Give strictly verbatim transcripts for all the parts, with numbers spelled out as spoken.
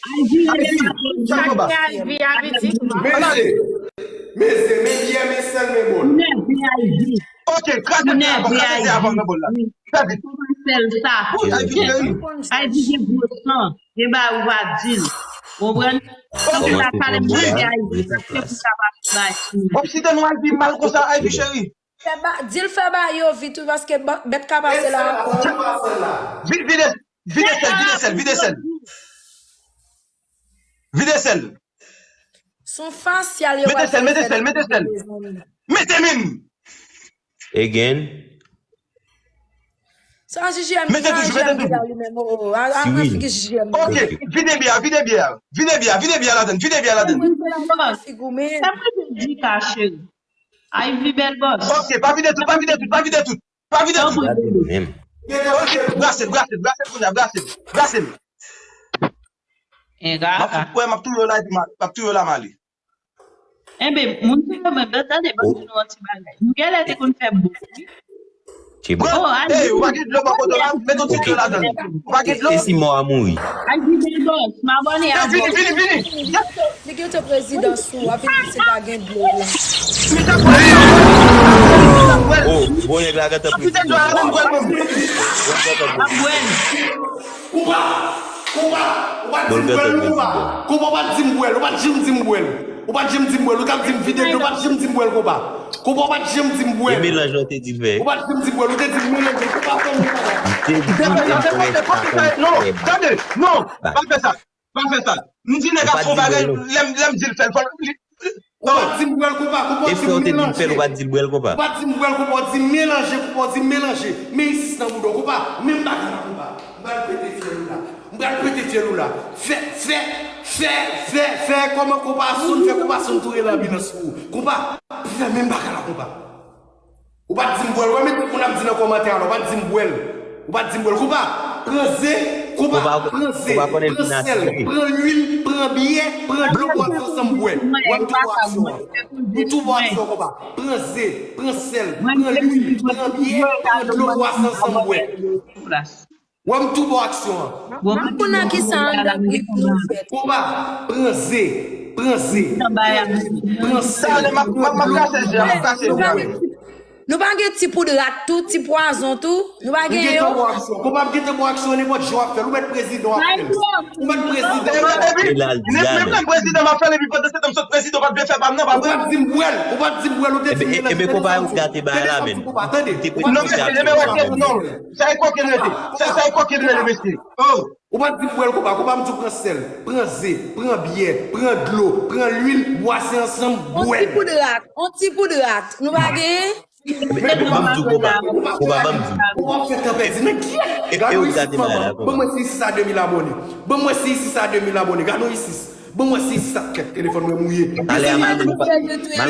Ivy, sa ki Ivy a piti? Men se, men byè, men sèl, men bòl. Ok, kraze byè a, bon, kraze byè a avan nan bòl la. Kraze. Sèl sa. Ivy gen gwo san. Gen bagay ou pa di l. Konprann? Kòmanse pran bòl la, rete an plas. Obside nou al pi mal konsa, Ivy cheri. Fè ba, di l fè ba yo vit wi, paske ba, bèt ka pase la ankò. Vide, vide sèl, vide sèl, vide sèl. Vide sèl. Son fasyal yo. Mete sèl, mete sèl, mete sèl. Mete min. Again. Sa J J M. Mete toujou, mete toujou. Li menm, oh, oh. A, a, a figi J J M. Ok, vide byè, vide byè. Vide byè, vide byè ladann, vide byè ladann. Figi w, men. Sa mwen di ka, cheri. Ivy bèl bòs. Ok, pa vide tout, pa vide tout, pa vide tout. Pa vide tout. Ok, brase l, brase l, brase l kounye a, brase l, brase l. M ap fout, wè, m ap touye w la, epi m ap touye w la, m ale. Enben, moun ki renmen bèl, tande, ban nou yon ti bagay. Nou genlè te konn fè bon, wi. Bon, hey, ou pa gen dlo bò kote w la, met yon ti dlo ladann. Ou pa gen dlo? E si mò a mouri? Al di bèl bòs, m abòne a bòs. Vini, vini, vini. Li gen te prezidan sou, w ap vin di se pa gen dlo la. Oh, bon nèg la gentan prezidan. Ap bwè l. Koupa, koupa, ou pa di m bwè l, koupa. Koupa, ou pa di m bwè l, ou pa janm di m bwè l. Ou pa t janm di m bwè l, ou t ap di m vide dlo, ou pa t janm di m bwè l konpa. Konpa, ou pa t janm di m bwè l. E melanj lan te di l fè. Ou pa t janm di m bwè l, ou te di m melanje, konpa fè m konpa. Tande, tande, non, tande, non, pa fè sa, pa fè sa. M di nèg ap fè yon bagay, lè m, lè m di l fè l, fò l, li, ou pa t di m bwè l konpa, konpa, ou di m melanje. Ou pa t di m bwè l konpa, ou di m melanje, konpa, ou di m melanje. Men isis nan bouda w, konpa, menm bagay la, konpa. M pral pete fyèl ou la. M pral pete fyèl ou la. Fè, fè, fè, fè, fè kòman konpa sonn, fè konpa sonn toure nan anbilans pou ou. Konpa, fè menm bagay la, konpa. Ou pa t di m bwè l, wè, men tout moun ap di nan kòmantè a la, ou pa t di m bwè l. Ou pa t di m bwè l, konpa. Pran ze, konpa, pran ze, pran sèl, pran lwil, pran byè, pran dlo, bwase ansanm bwè. Wè m tou bò aksyon an. M tou bò aksyon, konpa. Pran ze, pran sèl, pran lwil, pran byè, pran dlo, bwase ansanm bwè. Wè m tou bò aksyon an. M ap konn nan kisa angle grip nou fèt. Konpa, pran ze, pran ze, pran lwil, pran sèl. Talè m ap, m ap, m ap kase ze a, m ap kase ze a. Nou pa gen ti poud rat tou, ti pwazon tou? Nou pa gen yo? M gentan bò aksyon. Konpa, m gentan bò aksyon, nenpòt jan w ap fè l. Ou mèt prezidan w ap fè l. Ou mèt prezidan w ap fè l. Menm lè m prezidan m ap fè l, epi pandan se tan m sot prezidan, ou pa t vle fè pa m nan, pa vre? Ou pa t di m bwè l, ou pa t di m bwè l, ou te di m melanje, tande sa m di w. Tande sa m di w, konpa, tande. Non, mesye, mesye, non. Sa e kokenn rete. Sa, sa e kokenn rete, mesye. Oh. Ou pa t di m bwè l konpa, konpa m di w pran sèl, pran ze, pran byè, pran dlo, pran lwil, bwase ansanm, bwè. On ti poud rat, on ti poud rat. Nou pa genyen? Ban m di w konpa, konpa ban m di w. Konpa w fè tan pèdi nan kyèt. Gade yon isis manman. Ban mwen se isis a de mil abòne. Ban mwen se isis a de mil abòne. Gade yon isis. Ban mwen se isis a, kèt, telefòn mwen mouye. Talè a m al, m al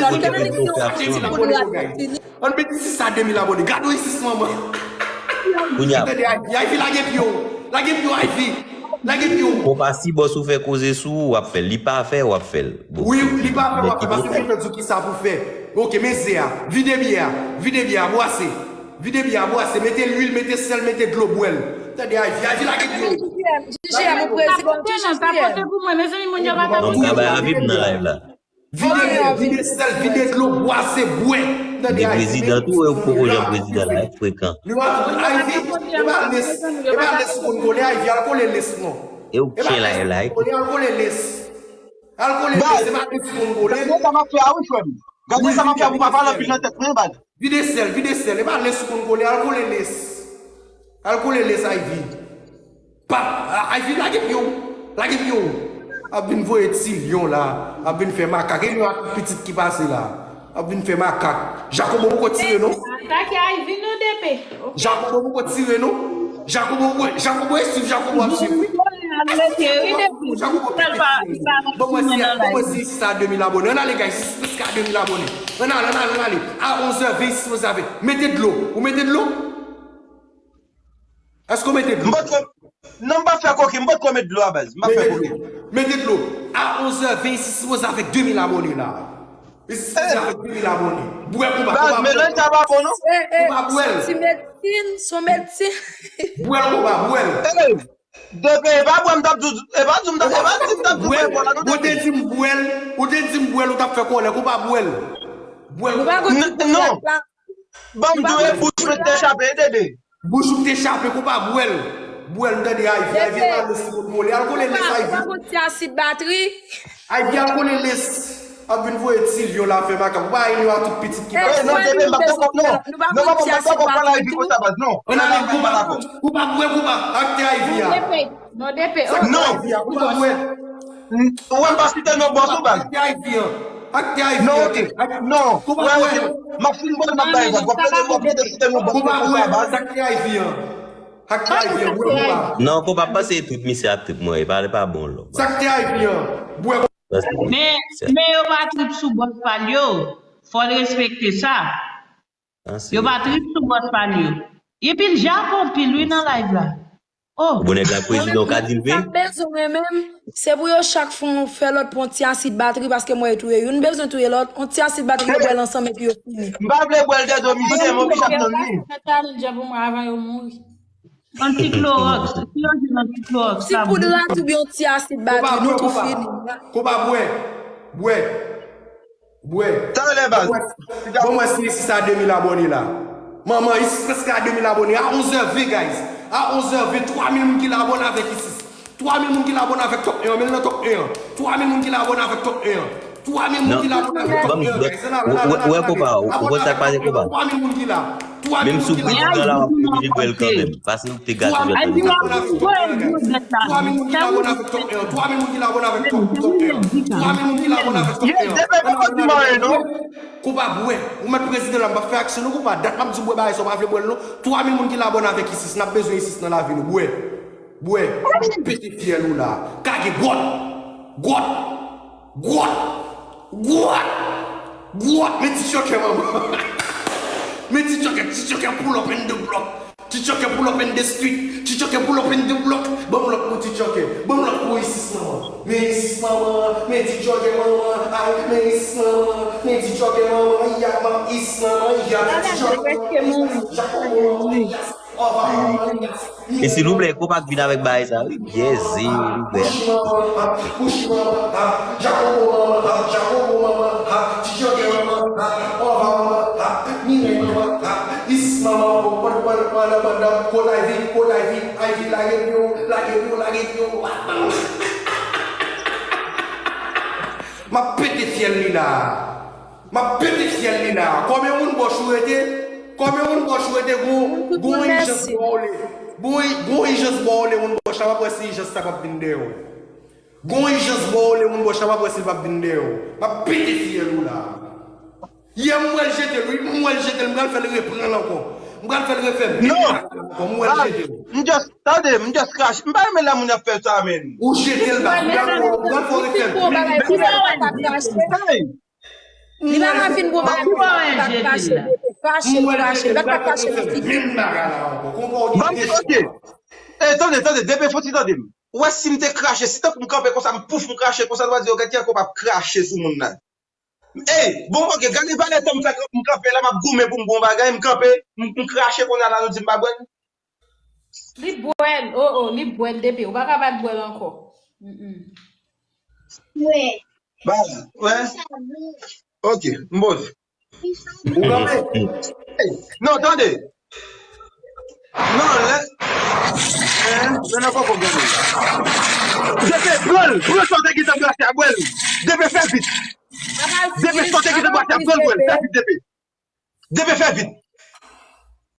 kote mwen pou fè aksyon. Ann mete isis a de mil abòne. Gade yon isis manman. Kounye a. Tande, Ivy, Ivy, lage pye w. Lage pye w, Ivy. Lage pye w. Konpa, si bòs ou fè koze sou ou, w ap fè l. Li pa fè, w ap fè l. Wi, li pa fè, w ap fè, paske mwen fè di w kisa pou fè. Ok, men ze a. Vide byè a. Vide byè a, bwase. Vide byè a, bwase. Mete lwil, mete sèl, mete dlo, bwè l. Tande, Ivy, Ivy, lage pye w. J J M, ou prezidan, J J M. Pa pote pou mwen, mezanmi, moun yo pa ka pote pou mwen. Vide byè, vide sèl, vide dlo, bwase, bwè. Tande, Ivy, prezidan tou, ou poko janm prezidan la, frekan. Ivy, e pa les, e pa les ou konn kole, Ivy, al kole les non. E ou k chen la, e la, e. Al kole les. Al kole les, e pa les ou konn kole. Gade sa m ap fè a wi, frè m. Gade sa m ap fè a pou pa pale anpil nan tèt mwen, baz. Vide sèl, vide sèl. E pa les ou konn kole, al kole les. Al kole les, Ivy. Pa, a, Ivy, lage pye w. Lage pye w. Ap vin voye ti lyon la. Ap vin fè makak. E nou ak pitit ki pase la. Ap vin fè makak. Jacobo poko tire non. Atake Ivy non, D P. Ok. Jacobo poko tire non. Jacobo, Jacobo e swiv, Jacobo ap swiv wi. Jacobo poko tire. Bon, mwen si, bon, mwen si sa de mil abòne. Ann ale, guys, preske a de mil abòne. Ann ale, ann ale, ann ale. A onz è ven, sipoze avè. Mete dlo. Ou mete dlo? Èske w mete dlo? M pa t ko-, non, m pa fè koken, m pa t ko met dlo a baz. M pa fè koken. Mete dlo. A onz è ven, isis sipoze avèk de mil abòne la. Isis sipoze avèk de mil abòne. Bwè konpa, konpa bwè l. Baz, melanj sa pa bon non. Konpa bwè l. Ti medsin, son medsin. Bwè l konpa, bwè l. Depi e pa bwè m t ap di w, e pa di m t ap, e pa di m t ap di w bwè bwè la, non, Depi. Ou te di m bwè l, ou te di m bwè l, ou t ap fè kòlè, kou pa bwè l. Bwè l. Ou pa konn ti bwè la. Ban m di w, e bouch mwen te chape, Depi. Bouch ou te chape, kou pa bwè l. Bwè l, m tande Ivy, Ivy pa lès moun kole, al kole lès Ivy. Ou pa konn ti asid batri. Ivy al kole lès. Ap vin voye ti vyo la fè makak. Ou pa renmen a tout pitit ki pase. Non, Depi, m pa dakò, non. Non, papa, m pa dakò pale Ivy konsa, baz, non. Ou pa bwè, kou pa, kou pa bwè, kou pa. Ak te Ivy a. Non, Depi. Non. Ivy a, kou pa bwè. Ou wè m pa site non bòs ou, baz. Ak te Ivy a. Ak te Ivy a. Non, ok. Non, kou pa bwè. M ap fin bwè, m ap bay egzanp. W ap plede, w ap plede site non bòs ou konsa, baz. Ak te Ivy a. Ak te Ivy a, bwè, kou pa. Non, kou pa pase trip misye a trip mwen, e pa, li pa bon lò. Sa k te Ivy a. Bwè. Men, men yo pa trip sou bòs pa l yo. Fò l respekte sa. Yo pa trip sou bòs pa l yo. Epi l Japon pil wi nan live la. Oh. Bon nèg la prezidan, w ka di l vre. Sa m bezwen mwen menm, se pou yo chak fwa fè lòt pran ti asid batri paske m wè yo touye youn bezwen touye lòt, on ti asid batri yo bwè l ansanm epi yo fini. M pa vle bwè l dèdò misye, m oblije ap tann li. Fè challenge pou mwen avan yo mouri. Yon ti klowòks. Si yo jwenn yon ti klowòks, ti poud radòb, yon ti asid batri, nou tou fini. Kou pa bwè. Bwè. Bwè. Talè baz. Bon, mwen si isis a de mil abòne la. Manman, isis prèske a de mil abòne. A onz è ven, guys. A onz è ven, twa mil moun ki la abòne avèk isis. Twa mil moun ki la abòne avèk top en an. Men l nan top en an. Twa mil moun ki la abòne avèk top en an. Twa mil moun ki la abòne avèk top en an, guys. Ou wè, ou wè konpa, ou konn sa k pase konpa. Twa mil moun ki la. Menm si w bwè ti jan la, w ap oblije bwè l kanmenm. Paske w te gate lòt moun. Twa mil moun ki la abòne avèk top en an. Twa mil moun ki la abòne avèk top, top en an. Twa mil moun ki la abòne avèk top en an. Depi pa di m anyen, non. Konpa bwè. Ou mèt prezidan la, m p ap fè aksyon non konpa. Dat m ap di w bwè bagay sa, w pa vle bwè l non. Twa mil moun ki la abòne avèk isis. N ap bezwen isis nan lavi nou. Bwè. Bwè. Pete fyèl ou la. Kage gwòt. Gwòt. Gwòt. Gwòt. Gwòt. Men ti chòkè manman. Men ti chòkè, ti chòkè pull up in the block. Ti chòkè pull up in the street. Ti chòkè pull up in the block. Ban m lòt pou ti chòkè. Ban m lòt pou isis manman. Men isis manman. Men ti chòkè manman. Ay, men isis manman. Men ti chòkè manman. Ya, man, isis manman. Ya, ti chòkè manman. Jacobo manman. Ya, Ova manman. Ya, E silvouplè, konpa k vin avèk bagay sa, wi. Jezi, wi, bèl. Bouchi manman, ha, Bouchi manman, ha, Jacobo manman, ha, Jacobo manman, ha, Ti Jòkè manman, ha, Ova manman, ha, Mirèy manman, ha, Isis manman, pòt pòt pòt pòt nan bandan, kot Ivy, kot Ivy, Ivy lage pye w, lage pye w, lage pye w. M ap pete fyèl li la. M ap pete fyèl li la. Kòman moun bòch ou rete? Kòman moun bòch ou rete? Gon, gon ijans bò w le. Gon, gon ijans bò w le moun bòch la. M ap wè si ijans sa p ap vin dèyè w. Gon ijans bò w le moun bòch la. M ap wè si l p ap vin dèyè w. M ap pete fyèl ou la. Yè m wè l jete l, wi. M wè l jete l. M pral fè l reprann l ankò. M pral fè l refè menm bagay la ankò. M wè l jete l. M just, tande, m just krache. M pa renmen lè moun ap fè sa, menn. Ou jete l bak. M pral fè w, m pral fè w refè menm bagay la. Hey! Li pa ka fin bon bagay pou li pa krache, krache, krache, lè pa krache li fini. Menm bagay la ankò. Konpa w gen de chwa. E, tande, tande, depi fò ti tande m. Ou wè si m te krache, si tankou m kanpe konsa, m pouf, m krache konsa, nou va di, yo, gad kijan konpa ap krache sou moun nan. Ey, bon, ok, gade valè tan m fè m kanpe la, m ap goumen pou m bon bagay, m kanpe, m, m krache kounye a la, nou di m pa bwè l. Li bwè l, oh, oh, li bwè l depi, ou pa ka pa t bwè l ankò. Mm, mm. Bwè. Ba, wè. Ok, m poze. Ou kanpe? Ey, non, tande. Non, lè, eh, lè nan poko gade. Depi, pran l, pran sa w te gentan brache a, bwè l. Depi, fè vit. Depi, sa w te gentan brache a, pran l, bwè l. Fè vit, Depi. Depi, fè vit.